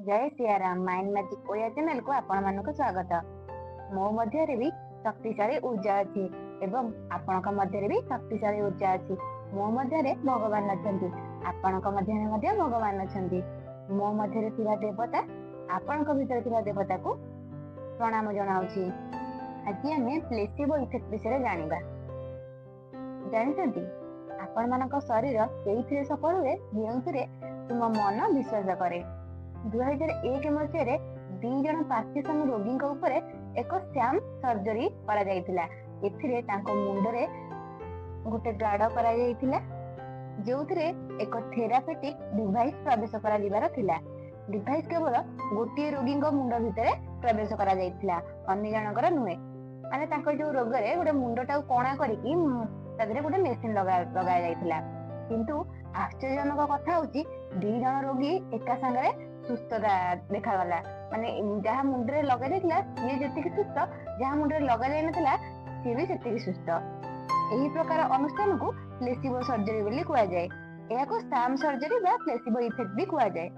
ଜୟ Siyaram. Mind magic Odia ଚ୍ୟାନେଲକୁ ଆପଣମାନଙ୍କୁ ସ୍ୱାଗତ। ମୋ ମଧ୍ୟରେ ବି ଶକ୍ତିଶାଳୀ ଉର୍ଜା ଅଛି ଏବଂ ଆପଣଙ୍କ ମଧ୍ୟରେ ବି ଶକ୍ତିଶାଳୀ ଉର୍ଜା ଅଛି। ମୋ ମଧ୍ୟରେ ଭଗବାନ ଅଛନ୍ତି, ଆପଣଙ୍କ ମଧ୍ୟରେ ମଧ୍ୟ ଭଗବାନ ଅଛନ୍ତି। ମୋ ମଧ୍ୟରେ ଥିବା ଦେବତା ଆପଣଙ୍କ ଭିତରେ ଥିବା ଦେବତାକୁ ପ୍ରଣାମ ଜଣାଉଛି। ଆଜି ଆମେ ପ୍ଲେସିବୋ ଇଫେକ୍ଟ ବିଷୟରେ ଜାଣିବା। ଜାଣିଛନ୍ତି, ଆପଣମାନଙ୍କ ଶରୀର ସେଇଥିରେ ସଫଳ ହୁଏ ଯେଉଁଥିରେ ତୁମ ମନ ବିଶ୍ୱାସ କରେ। 2001 ମସିହାରେ 2 ଜଣ ପାର୍କିସନ ରୋଗୀଙ୍କ ଉପରେ ଏକ ଶ୍ୟାମ ସର୍ଜରୀ କରାଯାଇଥିଲା। ଏଥିରେ ତାଙ୍କ ମୁଣ୍ଡରେ ଗୋଟେ ଗାଡ କରାଯାଇଥିଲା, ଯେଉଁଥିରେ ଏକ ଥେରାପେଟିକ ଡିଭାଇସ ପ୍ରବେଶ କରାଯିବାର ଥିଲା। ଡିଭାଇସ କେବଳ ଗୋଟିଏ ରୋଗୀଙ୍କ ମୁଣ୍ଡ ଭିତରେ ପ୍ରବେଶ କରାଯାଇଥିଲା, ଅନ୍ୟ ଜଣଙ୍କର ନୁହେଁ। ମାନେ ତାଙ୍କ ଯୋଉ ରୋଗରେ ଗୋଟେ ମୁଣ୍ଡଟାକୁ କଣା କରିକି ତା ଦେହରେ ଗୋଟେ ମେସିନ ଲଗା ଯାଇଥିଲା। କିନ୍ତୁ ଆଶ୍ଚର୍ଯ୍ୟଜନକ କଥା ହଉଛି, 2 ଜଣ ରୋଗୀ ଏକା ସାଙ୍ଗରେ ସୁସ୍ଥତା ଦେଖାଗଲା। ମାନେ ଯାହା ମୁଣ୍ଡରେ ଲଗା ଯାଇଥିଲା ସିଏ ଯେତିକି ସୁସ୍ଥ, ଯାହା ମୁଣ୍ଡରେ ଲଗା ଯାଇନଥିଲା ସିଏ ବି ସେତିକି ସୁସ୍ଥ। ଏହି ପ୍ରକାର ଅନୁଷ୍ଠାନକୁ ପ୍ଲେସିବୋ ସର୍ଜରୀ ବୋଲି କୁହାଯାଏ। ଏହାକୁ ସାମ ସର୍ଜରୀ ବା ପ୍ଲେସିବୋ ଇଫେକ୍ଟ ବି କୁହାଯାଏ।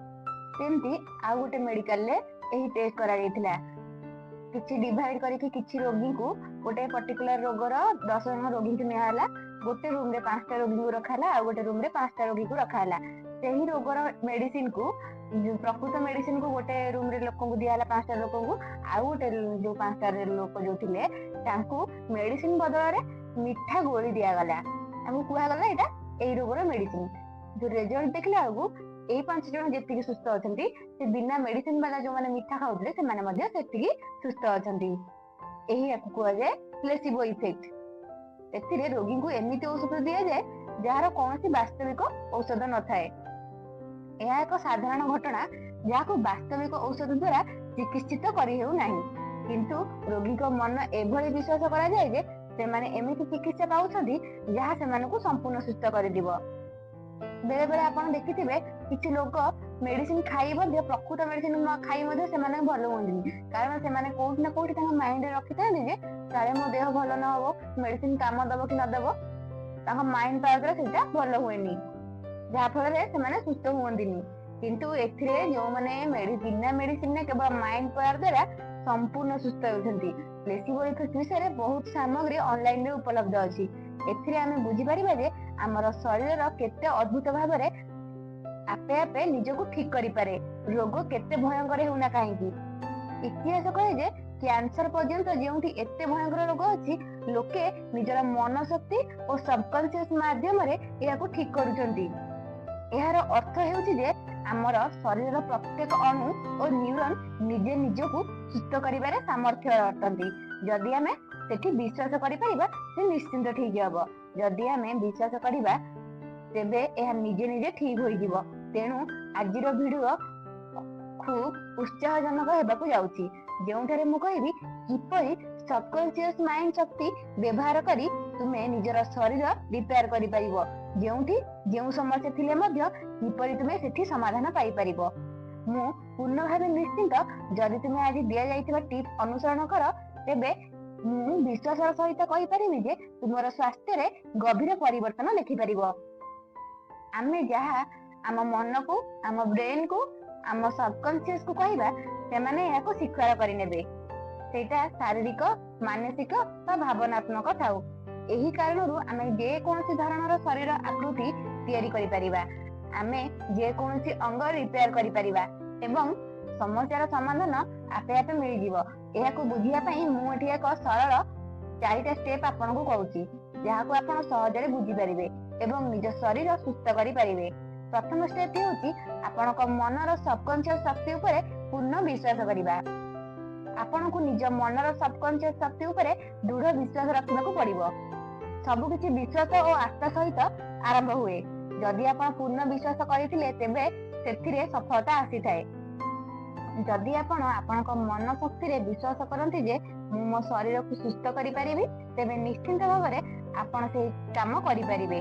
ସେମିତି ଆଉ ଗୋଟେ ମେଡିକାଲରେ ଏହି ଟେଷ୍ଟ କରାଯାଇଥିଲା। କିଛି ଡିଭାଇଡ କରିକି କିଛି ରୋଗୀଙ୍କୁ, ଗୋଟେ ପର୍ଟିକୁଲାର ରୋଗର 10 ଜଣ ରୋଗୀଙ୍କୁ ନିଆହେଲା। ଗୋଟେ ରୁମ ରେ 5ଟା ରୋଗୀଙ୍କୁ ରଖାହେଲା, ଆଉ ଗୋଟେ ରୁମ ରେ 5ଟା ରୋଗୀକୁ ରଖାହେଲା। ସେହି ରୋଗର ମେଡିସିନ କୁ, ପ୍ରକୃତ ମେଡିସିନ କୁ ଗୋଟେ ରୁମ ରେ ଲୋକଙ୍କୁ ଦିଆହେଲା, 5ଟା ଲୋକଙ୍କୁ। ଆଉ ଗୋଟେ ଯୋଉ 5ଟା ଲୋକ ଯୋଉ ଥିଲେ ତାଙ୍କୁ ମେଡିସିନ ବଦଳରେ ମିଠା ଗୋଳି ଦିଆଗଲା। ତାଙ୍କୁ କୁହାଗଲା ଏଇଟା ଏଇ ରୋଗର ମେଡିସିନ। ଯୋଉ ରେଜଲ୍ଟ ଦେଖିଲା ବେଳକୁ ଏଇ 5 ଜଣ ଯେତିକି ସୁସ୍ଥ ଅଛନ୍ତି, ସେ ବିନା ମେଡିସିନ ବାଲା ଯୋଉମାନେ ମିଠା ଖାଉଥିଲେ ସେମାନେ ମଧ୍ୟ ସେତିକି ସୁସ୍ଥ ଅଛନ୍ତି। ଏହିଆକୁ କୁହାଯାଏ ପ୍ଲେସିବୋ ଇଫେକ୍ଟ। ଏଥିରେ ରୋଗୀଙ୍କୁ ଏମିତି ଔଷଧ ଦିଆଯାଏ ଯାହାର କୌଣସି ବାସ୍ତବିକ ଔଷଧ ନଥାଏ। ଏହା ଏକ ସାଧାରଣ ଘଟଣା ଯାହାକୁ ବାସ୍ତବିକ ଔଷଧ ଦ୍ଵାରା ଚିକିତ୍ସିତ କରିହେଉ ନାହିଁ, କିନ୍ତୁ ରୋଗୀଙ୍କ ମନ ଏଭଳି ବିଶ୍ୱାସ କରାଯାଏ ଯେ ସେମାନେ ଏମିତି ଚିକିତ୍ସା ପାଉଛନ୍ତି ଯାହା ସେମାନଙ୍କୁ ସମ୍ପୂର୍ଣ୍ଣ ସୁସ୍ଥ କରିଦିବ। ବେଳେ ବେଳେ ଆପଣ ଦେଖିଥିବେ କିଛି ଲୋକ ମେଡିସିନ ଖାଇ ମଧ୍ୟ, ପ୍ରକୃତ ମେଡିସିନ ଖାଇ ମଧ୍ୟ ସେମାନେ ଭଲ ହୁଅନ୍ତିନି। କାରଣ ସେମାନେ କୋଉଠି ନା କୋଉଠି ତାଙ୍କ ମାଇଣ୍ଡରେ ରଖିଥାନ୍ତି ଯେ କାଳେ ମୋ ଦେହ ଭଲ ନ ହବ, ମେଡିସିନ କାମ ଦବ କି ନ ଦବ। ତାଙ୍କ ମାଇଣ୍ଡ ପାୱାର ଦ୍ୱାରା ସେଇଟା ଭଲ ହୁଏନି, ଯାହା ଫଳରେ ସେମାନେ ସୁସ୍ଥ ହୁଅନ୍ତିନି। କିନ୍ତୁ ଏଥିରେ ଯୋଉମାନେ ବିନା ମେଡିସିନରେ କେବଳ ମାଇଣ୍ଡ ପାୱାର ଦ୍ୱାରା ସମ୍ପୂର୍ଣ୍ଣ ସୁସ୍ଥ ହେଉଛନ୍ତି। ପ୍ଲେସିବୋ ଇଫେକ୍ଟ ବିଷୟରେ ବହୁତ ସାମଗ୍ରୀ ଅନଲାଇନରେ ଉପଲବ୍ଧ ଅଛି। ଏଥିରେ ଆମେ ବୁଝିପାରିବା ଯେ ଆମର ଶରୀରର କେତେ ଅଦ୍ଭୁତ ଭାବରେ ଆପେ ଆପେ ନିଜକୁ ଠିକ କରିପାରେ, ରୋଗ କେତେ ଭୟଙ୍କର ହେଉନା କାହିଁକି। ଇତିହାସ କହେ ଯେ କ୍ୟାନ୍ସର ପର୍ଯ୍ୟନ୍ତ ଯେଉଁଠି ଏତେ ଭୟଙ୍କର ରୋଗ ଅଛି, ଲୋକେ ନିଜର ମନ ଶକ୍ତି ଓ ସବକନସିୟସ ମାଧ୍ୟମରେ ଏହାକୁ ଠିକ କରୁଛନ୍ତି। ଏହାର ଅର୍ଥ ହେଉଛି ଯେ ଆମର ଶରୀରର ପ୍ରତ୍ୟେକ ଅଣୁ ଓ ନ୍ୟୁରନ ନିଜେ ନିଜକୁ ସୁସ୍ଥ କରିବାରେ ସାମର୍ଥ୍ୟ ଅଟନ୍ତି। ଯଦି ଆମେ ସେଠି ବିଶ୍ୱାସ କରିପାରିବା, ସେ ନିଶ୍ଚିନ୍ତ ଠିକ ହବ। ଯଦି ଆମେ ବିଶ୍ୱାସ କରିବା ତେବେ ଏହା ନିଜେ ନିଜେ ଠିକ ହୋଇଯିବ। ତେଣୁ ଆଜିର ଭିଡିଓ ଖୁବ ଉତ୍ସାହଜନକ ହେବାକୁ ଯାଉଛି, ଯେଉଁଠାରେ ମୁଁ କହିବି କିପରି ସବକନସିୟସ ମାଇଣ୍ଡ ଶକ୍ତି ବ୍ୟବହାର କରି ତୁମେ ନିଜର ଶରୀର ରିପେୟାର କରିପାରିବ। ଯେଉଁଠି ଯେଉଁ ସମସ୍ୟା ଥିଲେ ମଧ୍ୟ କିପରି ତୁମେ ସେଠି ସମାଧାନ ପାଇପାରିବ। ମୁଁ ପୂର୍ଣ୍ଣ ଭାବେ ନିଶ୍ଚିନ୍ତ, ଯଦି ତୁମେ ଆଜି ଦିଆଯାଇଥିବା ଟିପ୍ସ ଅନୁସରଣ କର, ତେବେ ମୁଁ ବିଶ୍ୱାସର ସହିତ କହିପାରିବି ଯେ ତୁମର ସ୍ୱାସ୍ଥ୍ୟରେ ଗଭୀର ପରିବର୍ତ୍ତନ ଦେଖିପାରିବ। ଆମେ ଯାହା ଆମ ମନକୁ, ଆମ ବ୍ରେନକୁ, ଆମ ସବକନସିୟସ କୁ କହିବା, ସେମାନେ ଏହାକୁ ସ୍ୱୀକାର କରିନେବେ। ସେଇଟା ଶାରୀରିକ, ମାନସିକ ବା ଭାବନାତ୍ମକ ଥାଉ। ଏହି କାରଣରୁ ଆମେ ଯେକୌଣସି ଧରଣର ଶରୀର ଆକୃତି ତିଆରି କରିପାରିବା, ଆମେ ଯେକୌଣସି ଅଙ୍ଗ ରିପେୟାର କରିପାରିବା ଏବଂ ସମସ୍ୟାର ସମାଧାନ ଆପେ ଆପେ ମିଳିଯିବ। ଏହାକୁ ବୁଝିବା ପାଇଁ ମୁଁ ଏଠି ଏକ ସରଳ 4ଟା ଷ୍ଟେପ ଆପଣଙ୍କୁ କହୁଛି, ଯାହାକୁ ଆପଣ ସହଜରେ ବୁଝିପାରିବେ ଏବଂ ନିଜ ଶରୀର ସୁସ୍ଥ କରିପାରିବେ। ପ୍ରଥମ ଷ୍ଟେପ ହେଉଛି ଆପଣଙ୍କ ମନର ସବକନସିୟସ ଶକ୍ତି ଉପରେ ପୂର୍ଣ୍ଣ ବିଶ୍ୱାସ କରିବା। ଆପଣଙ୍କୁ ନିଜ ମନର ସବକନସିୟସ ଶକ୍ତି ଉପରେ ଦୃଢ ବିଶ୍ୱାସ ରଖିବାକୁ ପଡିବ। ସବୁକିଛି ବିଶ୍ୱାସ ଓ ଆସ୍ଥା ସହିତ ଆରମ୍ଭ ହୁଏ। ଯଦି ଆପଣ ପୂର୍ଣ୍ଣ ବିଶ୍ୱାସ କରିଥିଲେ ତେବେ ସେଥିରେ ସଫଳତା ଆସିଥାଏ। ଯଦି ଆପଣ ଆପଣଙ୍କ ମନ ଶକ୍ତିରେ ବିଶ୍ୱାସ କରନ୍ତି ଯେ ମୁଁ ମୋ ଶରୀରକୁ ସୁସ୍ଥ କରିପାରିବି, ତେବେ ନିଶ୍ଚିନ୍ତ ଭାବରେ ଆପଣ ସେହି କାମ କରିପାରିବେ।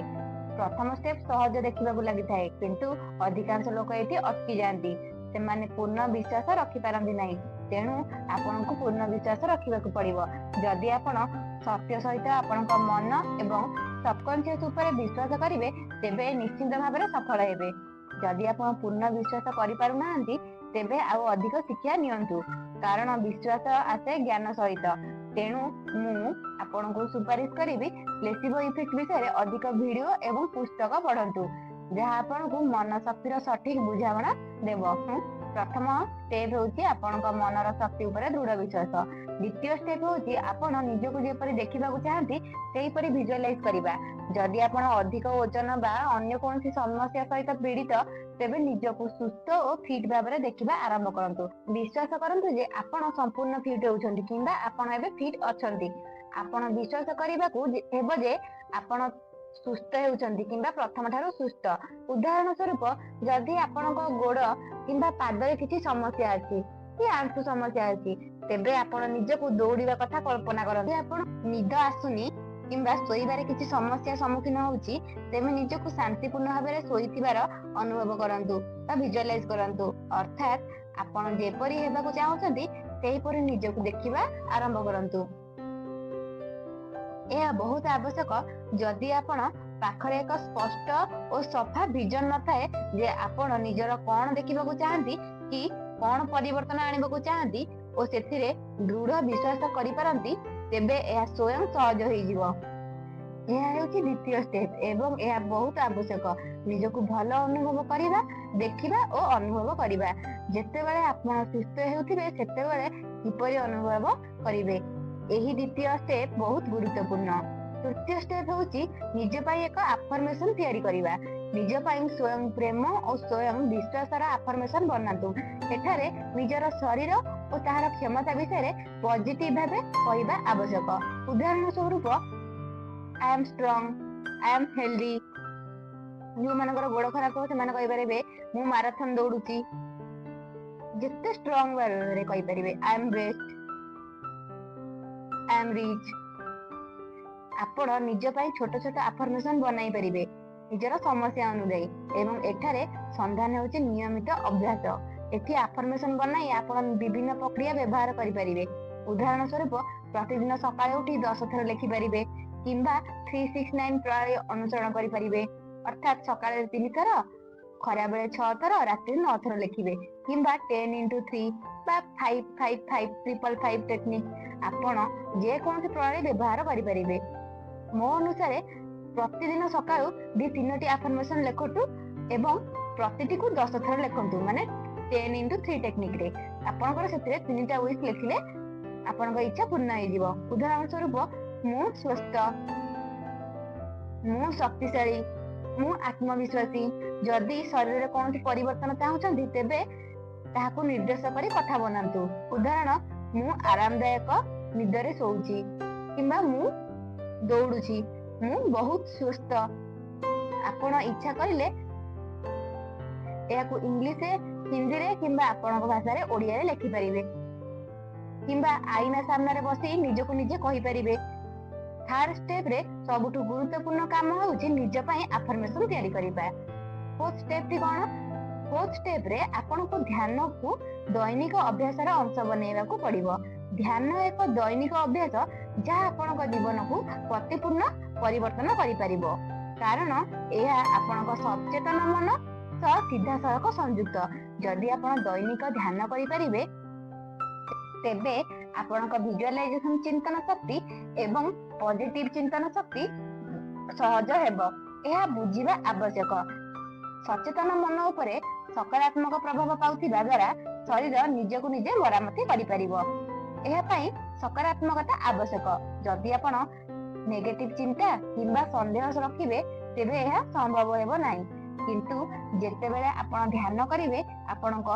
ପ୍ରଥମ ଷ୍ଟେପ ସହଜ ଦେଖିବାକୁ ଲାଗିଥାଏ, କିନ୍ତୁ ଅଧିକାଂଶ ଲୋକ ଏଠି ଅଟକି ଯାଆନ୍ତି। ସେମାନେ ପୂର୍ଣ୍ଣ ବିଶ୍ୱାସ ରଖିପାରନ୍ତି ନାହିଁ। ତେଣୁ ଆପଣଙ୍କୁ ପୂର୍ଣ୍ଣ ବିଶ୍ୱାସ ରଖିବାକୁ ପଡିବ। ଯଦି ଆପଣ ସତ୍ୟ ସହିତ ଆପଣଙ୍କ ମନ ଏବଂ ସବକନସିୟସ ଉପରେ ବିଶ୍ୱାସ କରିବେ, ତେବେ ନିଶ୍ଚିନ୍ତ ଭାବରେ ସଫଳ ହେବେ। ଯଦି ଆପଣ ପୂର୍ଣ୍ଣ ବିଶ୍ୱାସ କରିପାରୁନାହାନ୍ତି, ତେବେ ଆଉ ଅଧିକ ଶିକ୍ଷା ନିଅନ୍ତୁ, କାରଣ ବିଶ୍ୱାସ ଆସେ ଜ୍ଞାନ ସହିତ। ତେଣୁ ମୁଁ ଆପଣଙ୍କୁ ସୁପାରିଶ କରିବି, ପ୍ଲେସିବୋ ଇଫେକ୍ଟ ବିଷୟରେ ଅଧିକ ଭିଡିଓ ଏବଂ ପୁସ୍ତକ ପଢନ୍ତୁ, ଯାହା ଆପଣଙ୍କୁ ମନ ଶକ୍ତିର ସଠିକ ବୁଝାମଣା ଦେବ। ପ୍ରଥମ ଷ୍ଟେପ ହେଉଛି ଆପଣଙ୍କ ମନର ଶକ୍ତି ଉପରେ ଦୃଢ ବିଶ୍ୱାସ। ଦ୍ୱିତୀୟ ଷ୍ଟେପ ହେଉଛି ଆପଣ ନିଜକୁ ଯେପରି ଦେଖିବାକୁ ଚାହାନ୍ତି ସେହିପରି ଭିଜୁଆଲାଇଜ କରିବା। ଯଦି ଆପଣ ଅଧିକ ଓଜନ ବା ଅନ୍ୟ କୌଣସି ସମସ୍ୟା ସହିତ ପୀଡିତ, ତେବେ ନିଜକୁ ସୁସ୍ଥ ଓ ଫିଟ୍ ଭାବରେ ଦେଖିବା ଆରମ୍ଭ କରନ୍ତୁ। ବିଶ୍ୱାସ କରନ୍ତୁ ଯେ ଆପଣ ସମ୍ପୂର୍ଣ୍ଣ ଫିଟ୍ ହେଉଛନ୍ତି କିମ୍ବା ଆପଣ ଏବେ ଫିଟ୍ ଅଛନ୍ତି। ଆପଣ ବିଶ୍ୱାସ କରିବାକୁ ହେବ ଯେ ଆପଣ ସୁସ୍ଥ ହେଉଛନ୍ତି କିମ୍ବା ପ୍ରଥମ ଠାରୁ ସୁସ୍ଥ। ଉଦାହରଣ ସ୍ୱରୂପ, ଯଦି ଆପଣଙ୍କ ଗୋଡ କିମ୍ବା ପାଦରେ କିଛି ସମସ୍ୟା ଅଛି କି ଆଣ୍ଠୁ ସମସ୍ୟା ଅଛି, ତେବେ ଆପଣ ନିଜକୁ ଦୌଡିବା କଥା କଳ୍ପନା କରନ୍ତୁ। ଆପଣ ନିଦ ଆସୁନି କିମ୍ବା ଶୋଇବାରେ କିଛି ସମସ୍ୟା ସମ୍ମୁଖୀନ ହଉଛି, ତେବେ ନିଜକୁ ଶାନ୍ତିପୂର୍ଣ୍ଣ ଭାବରେ ଶୋଇଥିବାର ଅନୁଭବ କରନ୍ତୁ ବା ଭିଜୁଆଲାଇଜ କରନ୍ତୁ। ଅର୍ଥାତ୍ ଆପଣ ଯେପରି ହେବାକୁ ଚାହୁଁଛନ୍ତି ସେହିପରି ନିଜକୁ ଦେଖିବା ଆରମ୍ଭ କରନ୍ତୁ। ଏହା ବହୁତ ଆବଶ୍ୟକ। ଯଦି ଆପଣ ପାଖରେ ଏକ ସ୍ପଷ୍ଟ ଓ ସଫା ଭିଜନ ନଥାଏ ଯେ ଆପଣ ନିଜର କଣ ଦେଖିବାକୁ ଚାହାନ୍ତି କି କଣ ପରିବର୍ତ୍ତନ ଆଣିବାକୁ ଚାହାନ୍ତି ଓ ସେଥିରେ ଦୃଢ ବିଶ୍ୱାସ କରିପାରନ୍ତି, ତେବେ ଏହା ସ୍ୱୟଂ ସହଜ ହେଇଯିବ। ଏହା ହେଉଛି ଦ୍ୱିତୀୟ ଷ୍ଟେପ ଏବଂ ଏହା ବହୁତ ଆବଶ୍ୟକ। ନିଜକୁ ଭଲ ଅନୁଭବ କରିବା, ଦେଖିବା ଓ ଅନୁଭବ କରିବା। ଯେତେବେଳେ ଆପଣ ସୁସ୍ଥ ହେଉଥିବେ ସେତେବେଳେ କିପରି ଅନୁଭବ କରିବେ, ଏହି ଦ୍ୱିତୀୟ ଷ୍ଟେପ ବହୁତ ଗୁରୁତ୍ୱପୂର୍ଣ୍ଣ। ତୃତୀୟ ଷ୍ଟେପ ହେଉଛି ନିଜ ପାଇଁ ଏକ ଆଫର୍ମେସନ ତିଆରି କରିବା। ନିଜ ପାଇଁ ସ୍ୱୟଂ ପ୍ରେମ ଓ ସ୍ୱୟଂ ବିଶ୍ୱାସର ଆଫର୍ମେସନ ବନାନ୍ତୁ। ଏଠାରେ ନିଜର ଶରୀର ଓ ତାହାର କ୍ଷମତା ବିଷୟରେ ପଜିଟିଭ ଭାବେ କହିବା ଆବଶ୍ୟକ। ଉଦାହରଣ ସ୍ୱରୂପ, I am strong, I am healthy। ଯୋଉମାନଙ୍କର ଗୋଡ ଖରାପ ଥିବ ସେମାନେ କହିପାରିବେ ମୁଁ ମାରାଥନ ଦୌଡୁଛି। ଯେତେ ଷ୍ଟ୍ରଙ୍ଗ ଭାବରେ କହିପାରିବେ, I am best, I am rich। ଆପଣ ନିଜ ପାଇଁ ଛୋଟ ଛୋଟ ଆଫର୍ମେସନ ବନାଇ ପାରିବେ ନିଜର ସମସ୍ୟା ଅନୁଯାୟୀ, ଏବଂ ଏଠାରେ ସନ୍ଧାନ ହେଉଛି ନିୟମିତ ଅଭ୍ୟାସ। ଏଠି ଆଫର୍ମେସନ ବନାଇ ଆପଣ ବିଭିନ୍ନ ପ୍ରକ୍ରିୟା ବ୍ୟବହାର କରିପାରିବେ। ଉଦାହରଣ ସ୍ୱରୂପ, ପ୍ରତିଦିନ ସକାଳେ ଉଠି 10 ଥର ଲେଖିପାରିବେ କିମ୍ବା 3-6-9 ପ୍ରଣାଳୀ ଅନୁସରଣ କରିପାରିବେ। ଅର୍ଥାତ୍ ସକାଳେ 3 ଥର, ଖରାବେଳେ 6 ଥର, ରାତିରେ 9 ଥର ଲେଖିବେ, କିମ୍ବା 10 × 3 ବା 5 5 5 555 ଟେକ୍ନିକ। ଆପଣ ଯେକୌଣସି ପ୍ରଣାଳୀ ବ୍ୟବହାର କରିପାରିବେ। ମୋ ଅନୁସାରେ ପ୍ରତିଦିନ ସକାଳୁ ଦି ତିନୋଟି ଆଫର୍ମେସନ ଲେଖନ୍ତୁ ଏବଂ ପ୍ରତିଟିକୁ 10 ଥର ଲେଖନ୍ତୁ, ମାନେ 10 × 3 ଟେକ୍ନିକରେ। ଆପଣଙ୍କର ସେଥିରେ ତିନିଟା ୱିଶ ଲେଖିଲେ ଆପଣଙ୍କ ଇଚ୍ଛା ପୂର୍ଣ୍ଣ ହେଇଯିବ। ଉଦାହରଣ ସ୍ୱରୂପ, ମୁଁ ସୁସ୍ଥ, ମୁଁ ଶକ୍ତିଶାଳୀ, ମୁଁ ଆତ୍ମବିଶ୍ୱାସୀ। ଯଦି ଶରୀରରେ କୌଣସି ପରିବର୍ତ୍ତନ ଚାହୁଁଛନ୍ତି, ତେବେ ତାହାକୁ ନିର୍ଦ୍ଦେଶ କରି କଥା ବନାନ୍ତୁ। ଉଦାହରଣ, ମୁଁ ଆରାମଦାୟକ ନିଦରେ ଶୋଉଛି କିମ୍ବା ମୁଁ ଦୌଡୁଛି, ମୁଁ ବହୁତ ସୁସ୍ଥ। ଆପଣ ଇଚ୍ଛା କରିଲେ ଏହାକୁ ଇଂଲିଶରେ, ହିନ୍ଦୀରେ କିମ୍ବା ଆପଣଙ୍କ ଭାଷାରେ ଓଡିଆରେ ଲେଖିପାରିବେ କିମ୍ବା ଆଇନା ସାମ୍ନାରେ ବସି ନିଜକୁ ନିଜେ କହିପାରିବେ। ଥାର୍ଡ ଷ୍ଟେପରେ ସବୁଠୁ ଗୁରୁତ୍ୱପୂର୍ଣ୍ଣ କାମ ହେଉଛି ନିଜ ପାଇଁ ଆଫର୍ମେସନ ତିଆରି କରିବା। ଫୋର୍ଥ ଷ୍ଟେପଟି କଣ? ଫୋର୍ଥ ଷ୍ଟେପରେ ଆପଣଙ୍କୁ ଧ୍ୟାନକୁ ଦୈନିକ ଅଭ୍ୟାସର ଅଂଶ ବନେଇବାକୁ ପଡିବ। ଧ୍ୟାନ ଏକ ଦୈନିକ ଅଭ୍ୟାସ ଯାହା ଆପଣଙ୍କ ଜୀବନକୁ ପ୍ରତିପୂର୍ଣ୍ଣ ପରିବର୍ତ୍ତନ କରିପାରିବ, କାରଣ ଏହା ଆପଣଙ୍କ ସଚେତନ ମନ ସହ ସିଧାସଳଖ ସଂଯୁକ୍ତ। ଯଦି ଆପଣ ଦୈନିକ ଧ୍ୟାନ କରିପାରିବେ, ତେବେ ଆପଣଙ୍କ ଭିଜୁଆଲାଇଜେସନ ଚିନ୍ତନ ଶକ୍ତି ଏବଂ ପଜିଟିଭ ଚିନ୍ତନ ଶକ୍ତି ସହଜ ହେବ। ଏହା ବୁଝିବା ଆବଶ୍ୟକ। ସଚେତନ ମନ ଉପରେ ସକାରାତ୍ମକ ପ୍ରଭାବ ପାଉଥିବା ଦ୍ୱାରା ଶରୀର ନିଜକୁ ନିଜେ ମରାମତି କରିପାରିବ। ଏହା ପାଇଁ ସକାରାତ୍ମକତା ଆବଶ୍ୟକ। ଯଦି ଆପଣ ନେଗେଟିଭ ଚିନ୍ତା କିମ୍ବା ସନ୍ଦେହ ରଖିବେ, ତେବେ ଏହା ସମ୍ଭବ ହେବ ନାହିଁ। କିନ୍ତୁ ଯେତେବେଳେ ଆପଣ ଧ୍ୟାନ କରିବେ, ଆପଣଙ୍କ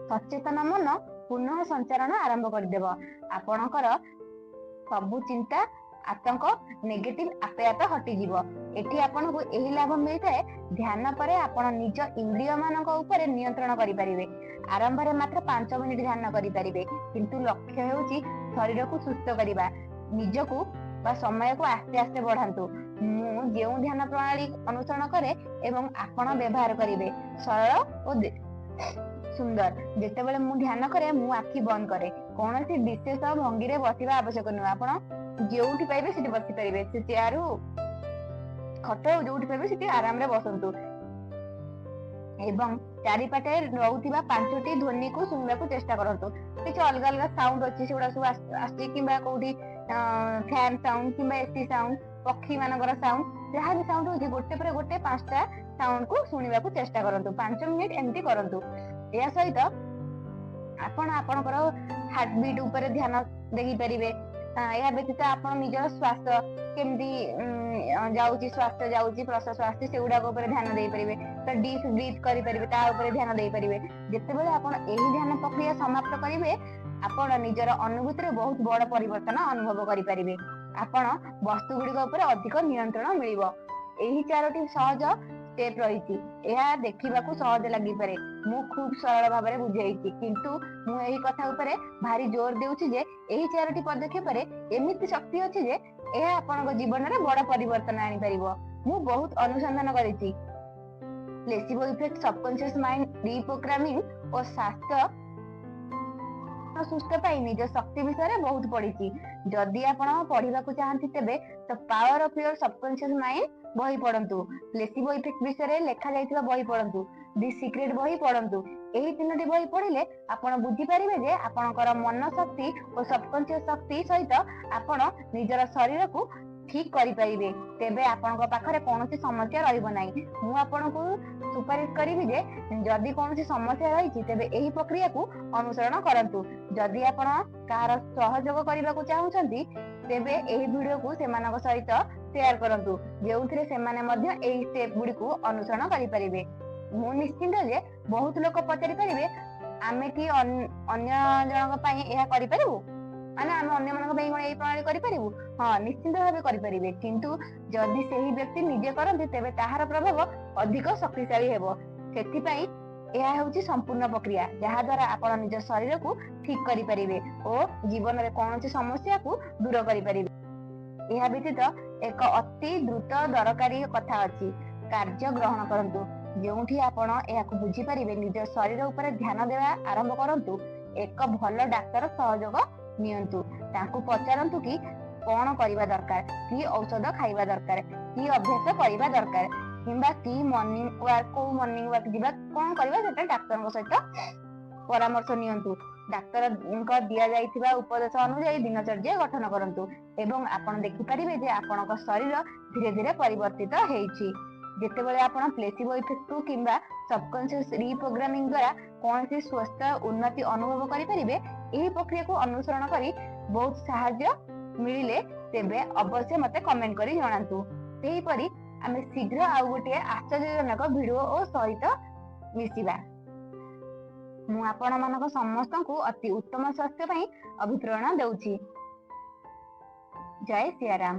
ସଚେତନ ମନ ପୁନଃ ସଞ୍ଚାରଣ ଆରମ୍ଭ କରିଦେବ। ଆପଣଙ୍କର ସବୁ ଚିନ୍ତା, ଆତଙ୍କ, ନେଗେଟିଭ ଆପେ ଆପେ ହଟିଯିବ। ଏଠି ଆପଣଙ୍କୁ ଏହି ଲାଭ ମିଳିଥାଏ, ଧ୍ୟାନ ପରେ ଆପଣ ନିଜ ଇନ୍ଦ୍ରିୟ ମାନଙ୍କ ଉପରେ ନିୟନ୍ତ୍ରଣ କରିପାରିବେ। ଆରମ୍ଭରେ ମାତ୍ର 5 ମିନିଟ ଧ୍ୟାନ କରିପାରିବେ, କିନ୍ତୁ ଲକ୍ଷ୍ୟ ହେଉଛି ଶରୀରକୁ ସୁସ୍ଥ କରିବା। ନିଜକୁ ବା ସମୟକୁ ଆସ୍ତେ ଆସ୍ତେ ବଢାନ୍ତୁ। ମୁଁ ଯେଉଁ ଧ୍ୟାନ ପ୍ରଣାଳୀ ଅନୁସରଣ କରେ ଏବଂ ଆପଣ ବ୍ୟବହାର କରିବେ, ସରଳ ଓ ସୁନ୍ଦର। ଯେତେବେଳେ ମୁଁ ଧ୍ୟାନ କରେ, ମୁଁ ଆଖି ବନ୍ଦ କରେ। କୌଣସି ବିଶେଷ ଭଙ୍ଗିରେ ବସିବା ଆବଶ୍ୟକ ନୁହେଁ। ଆପଣ ଯେଉଁଠି ପାଇବେ ସେଠି ବସି ପାରିବେ। ସେ ଚେୟାର ହଉ, ଖଟ ହଉ, ଯୋଉଠି ପାଇବେ ସେଠି ଆରାମରେ ବସନ୍ତୁ ଏବଂ ଚାରିପାଖରେ ରହୁଥିବା 5ଟି ଧ୍ୱନିକୁ ଶୁଣିବାକୁ ଚେଷ୍ଟା କରନ୍ତୁ। କିଛି ଅଲଗା ଅଲଗା ସାଉଣ୍ଡ ଅଛି, ସେଗୁଡା ସବୁ ଆସୁଛି, କିମ୍ବା କୋଉଠି ଫ୍ୟାନ ସାଉଣ୍ଡ କିମ୍ବା ଏସି ସାଉଣ୍ଡ, ପକ୍ଷୀ ମାନଙ୍କର ସାଉଣ୍ଡ, ଯାହା ବି ସାଉଣ୍ଡ ହଉଛି, ଗୋଟେ ପରେ ଗୋଟେ 5ଟା ସାଉଣ୍ଡ କୁ ଶୁଣିବାକୁ ଚେଷ୍ଟା କରନ୍ତୁ। 5 ମିନିଟ ଏମିତି କରନ୍ତୁ। ଏହା ସହିତ ଆପଣ ଆପଣଙ୍କର ହାର୍ଟ ବିଟ୍ ଉପରେ ଧ୍ୟାନ ଦେଇପାରିବେ। ଏହା ବ୍ୟତୀତ ଆପଣ ନିଜର ଶ୍ୱାସ କେମିତି ଯାଉଛି, ଶ୍ୱାସ ଯାଉଛି, ପ୍ରଶ୍ୱାସ ଆସୁଛି, ସେଗୁଡାକ ଉପରେ ଧ୍ୟାନ ଦେଇପାରିବେ। ତ ଡିପ୍ ବ୍ରିଥ୍ କରିପାରିବେ, ତା ଉପରେ ଧ୍ୟାନ ଦେଇପାରିବେ। ଯେତେବେଳେ ଆପଣ ଏହି ଧ୍ୟାନ ପ୍ରକ୍ରିୟା ସମାପ୍ତ କରିବେ, ଆପଣ ନିଜର ଅନୁଭୂତିରେ ବହୁତ ବଡ ପରିବର୍ତ୍ତନ ଅନୁଭବ କରିପାରିବେ। ଆପଣ ବସ୍ତୁ ଗୁଡିକ ଉପରେ ଅଧିକ ନିୟନ୍ତ୍ରଣ ମିଳିବ। ଏହି ଚାରୋଟି ସହଜ ଷ୍ଟେପ ରହିଛି। ଏହା ଦେଖିବାକୁ ସହଜ ଲାଗିପାରେ, ମୁଁ ଖୁବ ସରଳ ଭାବରେ ବୁଝେଇଛି, କିନ୍ତୁ ମୁଁ ଏହି କଥା ଉପରେ ଭାରି ଜୋର ଦେଉଛି ଯେ ଏହି ଚାରୋଟି ପଦକ୍ଷେପରେ ଏମିତି ଶକ୍ତି ଅଛି ଯେ ଏହା ଆପଣଙ୍କ ଜୀବନରେ ବଡ ପରିବର୍ତ୍ତନ ଆଣିପାରିବ। ମୁଁ ବହୁତ ଅନୁସନ୍ଧାନ କରିଛି। ପ୍ଲେସିବୋ ଇଫେକ୍ଟ, ସବକନସିୟସ ମାଇଣ୍ଡ ରିପ୍ରୋଗ୍ରାମିଂ ଓ ସ୍ୱାସ୍ଥ୍ୟ ସୁସ୍ଥ ପାଇଁ ନିଜ ଶକ୍ତି ବିଷୟରେ ବହୁତ ପଢିଛି। ଯଦି ଆପଣ ପଢିବାକୁ ଚାହାନ୍ତି, ତେବେ The Power of Your Subconscious Mind ବହି ପଢନ୍ତୁ। ପ୍ଲେସିବୋ ଇଫେକ୍ଟ ବିଷୟରେ ଲେଖା ଯାଇଥିବା ବହି ପଢନ୍ତୁ। ଦି ସିକ୍ରେଟ ବହି ପଢନ୍ତୁ। ଏହି ତିନୋଟି ବହି ପଢିଲେ ଆପଣ ବୁଝିପାରିବେ ଯେ ଆପଣଙ୍କର ମନ ଶକ୍ତି ଓ ସବକନସିୟସ ଶକ୍ତି ସହିତ ଆପଣ ନିଜର ଶରୀରକୁ ଠିକ କରିପାରିବେ। ତେବେ ଆପଣଙ୍କ ପାଖରେ କୌଣସି ସମସ୍ୟା ରହିବ ନାହିଁ। ମୁଁ ଆପଣଙ୍କୁ ସୁପାରିଶ କରିବି ଯେ ଯଦି କୌଣସି ସମସ୍ୟା ରହିଛି, ତେବେ ଏହି ପ୍ରକ୍ରିୟାକୁ ଅନୁସରଣ କରନ୍ତୁ। ଯଦି ଆପଣ କାହାର ସହଯୋଗ କରିବାକୁ ଚାହୁଁଛନ୍ତି, ତେବେ ଏହି ଭିଡିଓକୁ ସେମାନଙ୍କ ସହିତ ସେୟାର କରନ୍ତୁ, ଯେଉଁଥିରେ ସେମାନେ ମଧ୍ୟ ଏହି ଷ୍ଟେପ ଗୁଡିକୁ ଅନୁସରଣ କରିପାରିବେ। ମୁଁ ନିଶ୍ଚିନ୍ତ ଯେ ବହୁତ ଲୋକ ପଚାରି ପାରିବେ, ଆମେ କି ଅନ୍ୟ ଜଣଙ୍କ ପାଇଁ ଏହା କରିପାରିବୁ? ମାନେ ଆମେ ଅନ୍ୟମାନଙ୍କ ପାଇଁ କଣ ଏଇ ପ୍ରଣାଳୀ କରିପାରିବୁ? ହଁ, ନିଶ୍ଚିନ୍ତ ଭାବେ କରିପାରିବେ। କିନ୍ତୁ ଯଦି ସେହି ବ୍ୟକ୍ତି ନିଜେ କରନ୍ତି, ତେବେ ତାହାର ପ୍ରଭାବ ଅଧିକ ଶକ୍ତିଶାଳୀ ହେବ। ସେଥିପାଇଁ ଏହା ହେଉଛି ସମ୍ପୂର୍ଣ୍ଣ ପ୍ରକ୍ରିୟା, ଯାହା ଦ୍ୱାରା ଆପଣ ନିଜ ଶରୀରକୁ ଠିକ କରିପାରିବେ ଓ ଜୀବନରେ କୌଣସି ସମସ୍ୟାକୁ ଦୂର କରିପାରିବେ। ଏହା ବ୍ୟତୀତ ଏକ ଅତି ଦ୍ରୁତ ଦରକାରୀ କଥା ଅଛି। କାର୍ଯ୍ୟ ଗ୍ରହଣ କରନ୍ତୁ। ଯେଉଁଠି ଆପଣ ଏହାକୁ ବୁଝିପାରିବେ, ନିଜ ଶରୀର ଉପରେ ଧ୍ୟାନ ଦେବା ଆରମ୍ଭ କରନ୍ତୁ। ଏକ ଭଲ ଡାକ୍ତର ସହଯୋଗ ନିଅନ୍ତୁ। ତାଙ୍କୁ ପଚାରନ୍ତୁ କି କଣ କରିବା ଦରକାର, କି ଔଷଧ ଖାଇବା ଦରକାର, କି ଅଭ୍ୟାସ କରିବା ଦରକାର, କିମ୍ବା କି ମର୍ଣ୍ଣିଂ ୱାକ୍, କୋଉ ମର୍ଣ୍ଣିଂ ୱାକ୍ ଯିବା, କଣ କରିବା, ସେଟା ଡାକ୍ତରଙ୍କ ସହିତ ପରାମର୍ଶ ନିଅନ୍ତୁ। ଡାକ୍ତରଙ୍କ ଦିଆଯାଇଥିବା ଉପଦେଶ ଅନୁଯାୟୀ ଦିନଚର୍ଯ୍ୟା ଗଠନ କରନ୍ତୁ ଏବଂ ଆପଣ ଦେଖିପାରିବେ ଯେ ଆପଣଙ୍କ ଶରୀର ଧୀରେ ଧୀରେ ପରିବର୍ତ୍ତିତ ହେଇଛି। ଯେତେବେଳେ ଆପଣ ପ୍ଲେସିବୋ ଇଫେକ୍ଟ କିମ୍ବା ସବକନସିୟସ ରିପ୍ରୋଗ୍ରାମିଂ ଦ୍ୱାରା କୌଣସି ସ୍ୱସ୍ଥ ଉନ୍ନତି ଅନୁଭବ କରିପାରିବେ, ଏହି ପ୍ରକ୍ରିୟାକୁ ଅନୁସରଣ କରି ବହୁତ ସାହାଯ୍ୟ ମିଳିଲେ, ତେବେ ଅବଶ୍ୟ ମତେ କମେଣ୍ଟ କରି ଜଣାନ୍ତୁ। ସେହିପରି ଆମେ ଶୀଘ୍ର ଆଉ ଗୋଟିଏ ଆଶ୍ଚର୍ଯ୍ୟଜନକ ଭିଡିଓ ଓ ସହିତ ମିଶିବା। ମୁଁ ଆପଣ ମାନଙ୍କ ସମସ୍ତଙ୍କୁ ଅତି ଉତ୍ତମ ସ୍ୱାସ୍ଥ୍ୟ ପାଇଁ ଅଭିପ୍ରେରଣା ଦେଉଛି। ଜୟ ସିଆରାମ।